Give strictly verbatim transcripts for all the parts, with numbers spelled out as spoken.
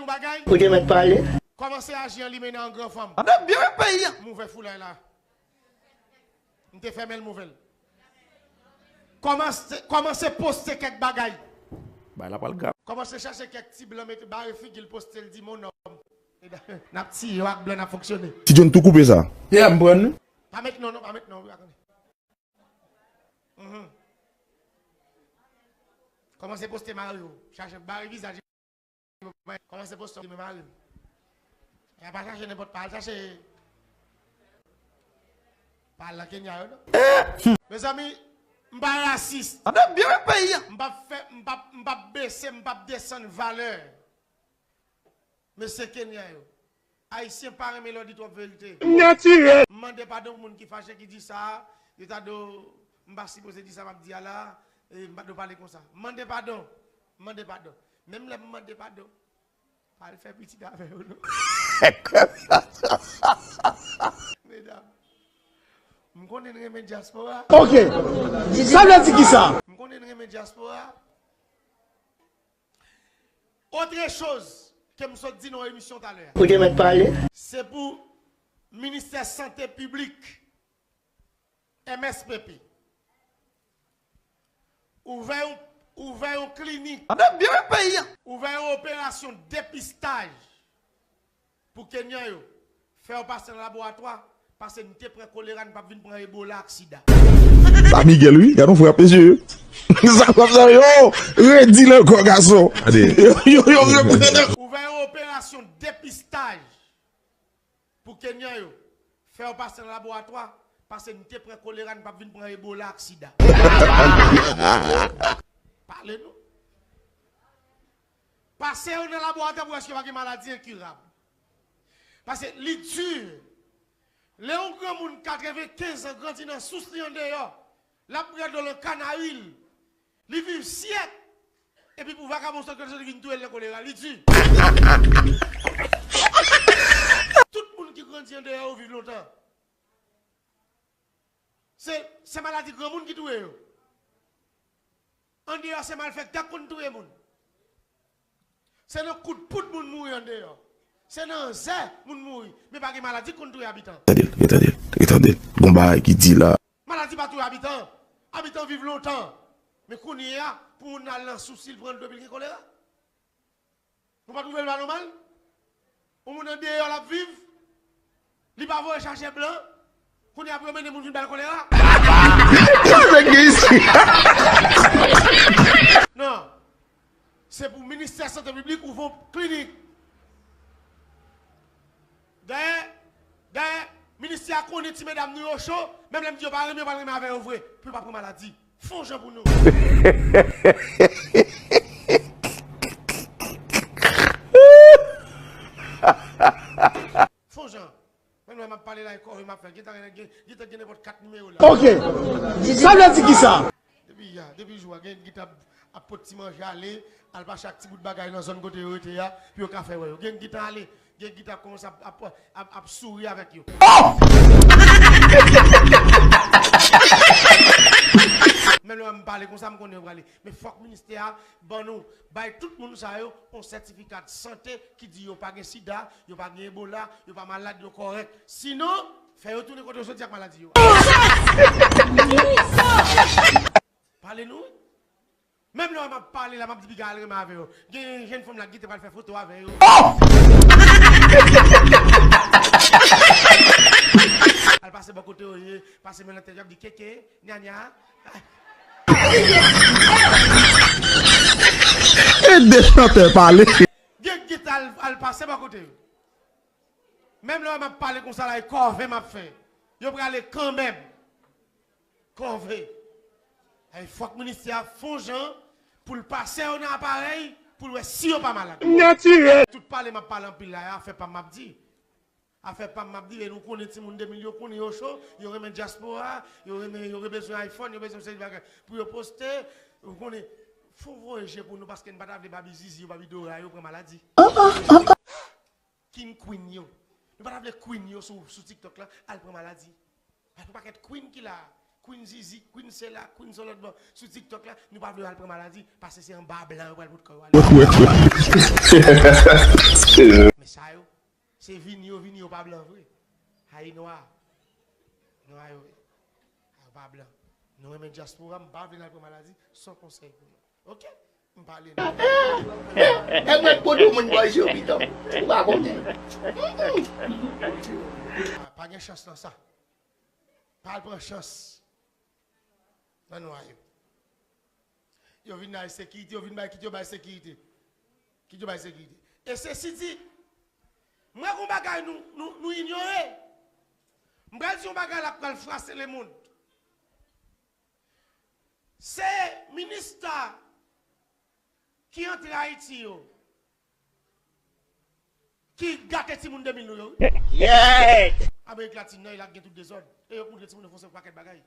bagay. Ou te mèt pale. Kòmanse aji an li mennen an gran fanm. Ann ap byen peyi a. M ouvè foulay la. M te fèmen l, m ouvè l. Kòmanse, kòmanse poste kèk bagay. Bay la pral grav. Kòmanse chache kèk ti blan mete bare figi l poste l di mon nòm. N ap tiye yo ak blan n ap fonksyone. Ti John tou koupe sa. Yeah, m pran nou. Pa met non, non, pa met non, wi, atann. Mhm. Kòmanse poste mari w. Chache bare vizaj. Kòmanse poste w, men mari m. Ya pa chache nenpòt pa, al chache pa al nan Kenya yo, non. Mezanmi, m pa rasis. Ann ap byen peyi a. M p ap fè, m p ap, m p ap bese, m p ap desann valè mesye Kenya yo. Ayisyen pa renmen lè w di twòp verite. Natirèl. M mande padon pou moun ki fache, ki di sa, yo ta do, m pa sipoze di sa m ap di a la, e, m pa do pale konsa. M mande padon. M mande padon. Menm lè m mande padon, pa al fè pitit avè yo, non. Medam, m konnen n renmen dyaspora. Ok. Sa vle di ki sa? M konnen n renmen dyaspora. Otre choz ke m sot di nan yon emisyon talè a. Ou te mèt pale. Se pou Ministè Sante Piblik, M S P P, ouvè yon, ouvè yon klinik. Ann ap byen peyi a. Ouvè yon operasyon depistaj pou Kenyan yo. Fè yo pase nan laboratwa, paske n te pran kolera, n p ap vin pran Ebola ak sida. Sa Miguel, wi. Gade yon frè ap mesye. Sa k ap sa yo? Redi l ankò, gason. Yo, yo, yo reprann ankò. Ouvè yon operasyon depistaj pou Kenyan yo. Fè yo pase nan laboratwa, paske n te pran kolera, n p ap vin pran Ebola ak sida. Pale nou. Pase yo nan laboratwa pou wè si yo pa gen maladi enkirab. Paske li di, lè yon granmoun katrevenkenz an grandi nan sous li andeyò, l ap bwè dlo nan kanari l, li viv syèk, epi pou vagabon sòt kote sòt li vin touye l nan kolera, li di. Tout moun ki grandi andeyò yo viv lontan. Se, se maladi granmoun ki touye yo. Andeyò se malfektè k konn touye moun. Se nan kout poud moun mouri andeyò. Se nan zè moun mouri. Men pa gen maladi k konn touye abitan. Tande l, tande l, tande l. Gon bagay ki di la. Maladi pa touye abitan. Abitan viv lontan. Men kounye a, pou moun al nan sous li, l pran dlo, epi l gen kolera. Nou pa twouve l pa nòmal? Yon moun andeyò l ap viv, li pa voye chache blan, kounye a pou yo mennen moun vin ba l kolera? Sa nèg gen isi? Non. Se pou Ministè Sante Piblik ouvè yon klinik. Dayè, dayè, ministè a konnen ti medam nou yo cho, menm lè m di yo pa renmen, yo pa renmen avè yo vre, pou yo pa pran maladi. Fè yon jan pou nou. Fè yon jan. Menm lè m ap pale la, e kòve m ap fè. Gentan gen, gentan gen nenpòt kat nimewo la. Ok. Sa vle di ki sa? Depi ya, depi jou a, gen gentan ap, ap pot ti manje ale, al mache ak ti bout bagay nan zòn kote yo rete a, pou yo ka fè wè yo. Gen gentan ale, gen gentan kòmanse ap, ap, ap, ap souri avèk yo. Menm lè m pale konsa, m konnen yo prale. Men fòk ministè a ban nou, bay tout moun sa yo yon sètifika de sante ki di yo pa gen sida, yo pa gen ebola, yo pa malad, yo kòrèk. Sinon, fè yo tounen kote yo soti ak maladi yo. Pale nou, wi. Menm lè m ap pale la, m ap di piga al renmen avè yo. Gen jèn fanm la ki te pral fè foto avè yo. Al pase bò kote yo ye, pase men nan tèt yo, ap di keke, nya nya. Ede chantè pale. Gen gita al, al pase bò kote yo. Menm lè m ap pale konsa la, e kòve m ap fè. Yo prale kanmenm. Kòve. Ay, fòk ministè a fè yon jan pou l pase yo nan aparèy, pou l wè si yo pa malad. Natirèl. Tout pale m ap pale anpil la, e afè pa m m ap di. Afè pa m m ap di, e nou konnen timoun de mil yo konnen yo cho, yo renmen dyaspora, yo renmen, yo bezwen iPhone, yo bezwen seri bagay pou yo poste, ou konnen, fò voye je pou nou, paske n pa ta vle Babi Zizi yo, Babi Dora yo pran maladi. King Queen yo. Nou pa ta vle Queen yo sou, sou TikTok la, al pran maladi. Paske yon pakèt Queen ki la, Queen Zizi, Queen sela, Queen sou lòt bò, sou TikTok la, nou pa vle al pran maladi, paske se anba blan yo pral pote kò yo ale. Wè, wè, wè. Men sa yo, se vini yo, vini yo pa blan vre. Ay nwa. Nwa yo ye. Ay yo pa blan. Nou renmen dyaspora, m pa vle n al pran maladi, se yon konsèy pou nou. Oke? M pale nou. E mwen k pote moun bòy yo, piton. Ou pa konnen. Pa, pa gen chans nan sa. Pa al pran chans nan nwa yo. Yo vin bay sekirite, yo vin bay, kit yo bay sekirite. Kit yo bay sekirite. E se si di, mwen gon bagay nou, nou, nou inyore. M pral di yon bagay la k pral frase lemonn. Se minista ki antre Ayiti yo ki gate timoun de mil nou yo, wi. Yeah! Amerik Latin nan, e la k gen tout dezòd. E yo k montre timoun yo fè yon pakèt bagay.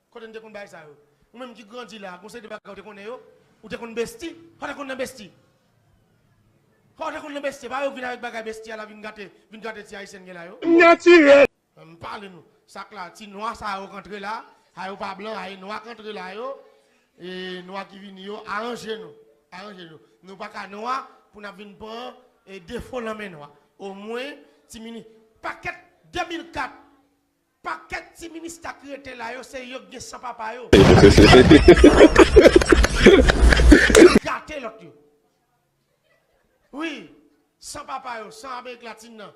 Kote n te konn bagay sa yo? Ou menm ki grandi la, gon seri de bagay ou te konnen yo? Ou te konn besti? Sa w te konn nan besti? Sa w te konn nan besti? Pa yo vin avèk bagay besti a la vin gate, vin gate ti Ayisyen gen la yo? Natirèl! M pale nou. Sa k la, ti nwa sa yo k antre la, sa yo pa blan, sa e nwa k antre la yo, e nwa ki vini yo, aranje nou. Aranje nou. Nou pa ka nwa pou n ap vin pran, e, defo nan men nwa. Omwen, ti mini-, pakèt de mil kat, pakèt ti minista ki rete la yo, se yo k gen san papa yo. Gate lòt yo. Wi, san papa yo, san Amerik Latin nan.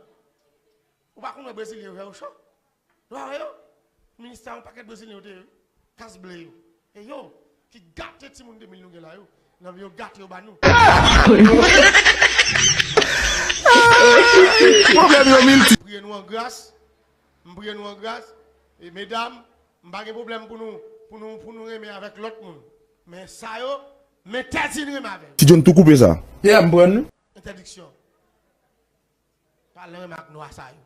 Ou pa konn wè Brezilyen yo fè yo cho? Ou pa wè yo? Minista yon pakèt Brezilyen yo te ye, wi. Kas ble yo. E yo, ki gate timoun de mil nou gen la yo. Nan yo gate yo ba nou. Pwoblèm yo milti. M priye nou an gras. M priye nou an gras. E medam, m pa gen pwoblèm pou nou, pou nou, pou nou renmen avèk lòt moun. Men sa yo, m entèdi n renmen avè yo. Ti John tou koupe sa. Yeah, m pran nou. Entèdiksyon. Pa al nan renmen ak nwa sa yo.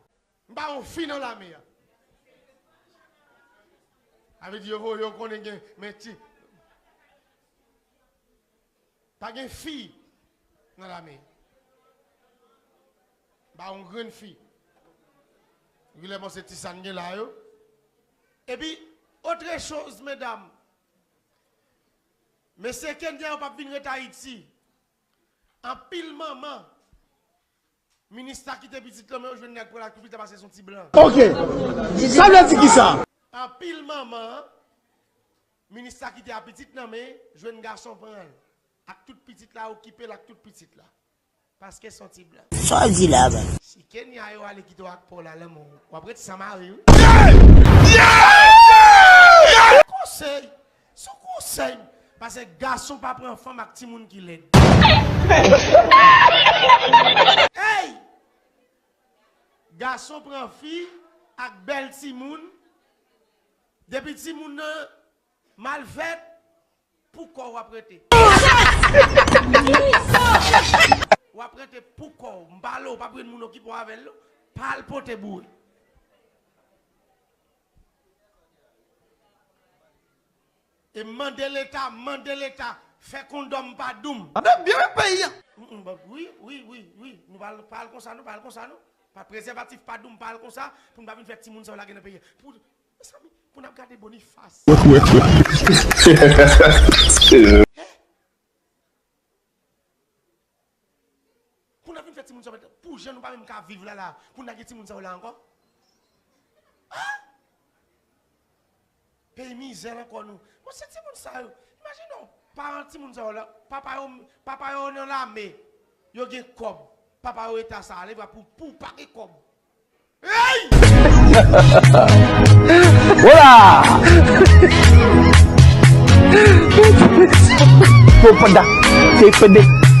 M pa yon fi nan lame a. Sa vle di yo voye yo konnen gen, men ti. Pa gen fi nan lame a. M pa yon grenn fi. Regilèman se ti sa n gen la yo. Epi, otre choz, medam. Mesye Kenya yo p ap vin ret Ayiti. Anpil manman, minista kite pitit lan men yo jwenn nèg pran l ak tout pitit la paske se yon ti blan. Ok. Sa vle di ki sa? Anpil manman, minista kite a pitit nan men, jwenn gason pran l. Ak tout pitit la, okipe l ak tout pitit la. Paske se yon ti blan. Sa w di la, ba? Si Kenya yo ale kite w ak pa w la, lanmò, w ap ret san mari, wi. Konsèy. Se yon konsèy. Paske gason pa pran fanm ak timoun ki lèd. Ey! Gason pran fi ak bèl timoun. Depi timoun nan mal fèt, pou kò w ap rete. W ap rete pou kò w. M pale w, pa pran moun okipe w avè l, non. Pa al pote boure. E mande Leta, mande Leta, fè kondòm pa doum. Ap byen fè peyi a. Mm, mm, ba, wi, wi, wi, wi. Nou pa al, pa al konsa, non, pa al konsa, non. Pa prezèvatif, pa doum, pa al konsa, pou n pa vin fè timoun sa yo lage nan peyi a. Pou, mezanmi, pou n ap gade Boniface. Wè, wè, wè. Pou n ap vin fè timoun sa yo, pou jan nou pa menm ka viv la la, pou n lage timoun sa yo la ankò. Ah! Peyi mizè ankò nou. Bon, se timoun sa yo. Imajine w, paran timoun sa yo la, papa yo, papa yo nan lame, yo gen kòb. Papa yo eta sa, lè vwa pou, pou pa gen kòb. Hey! Hola! Panda, te pede.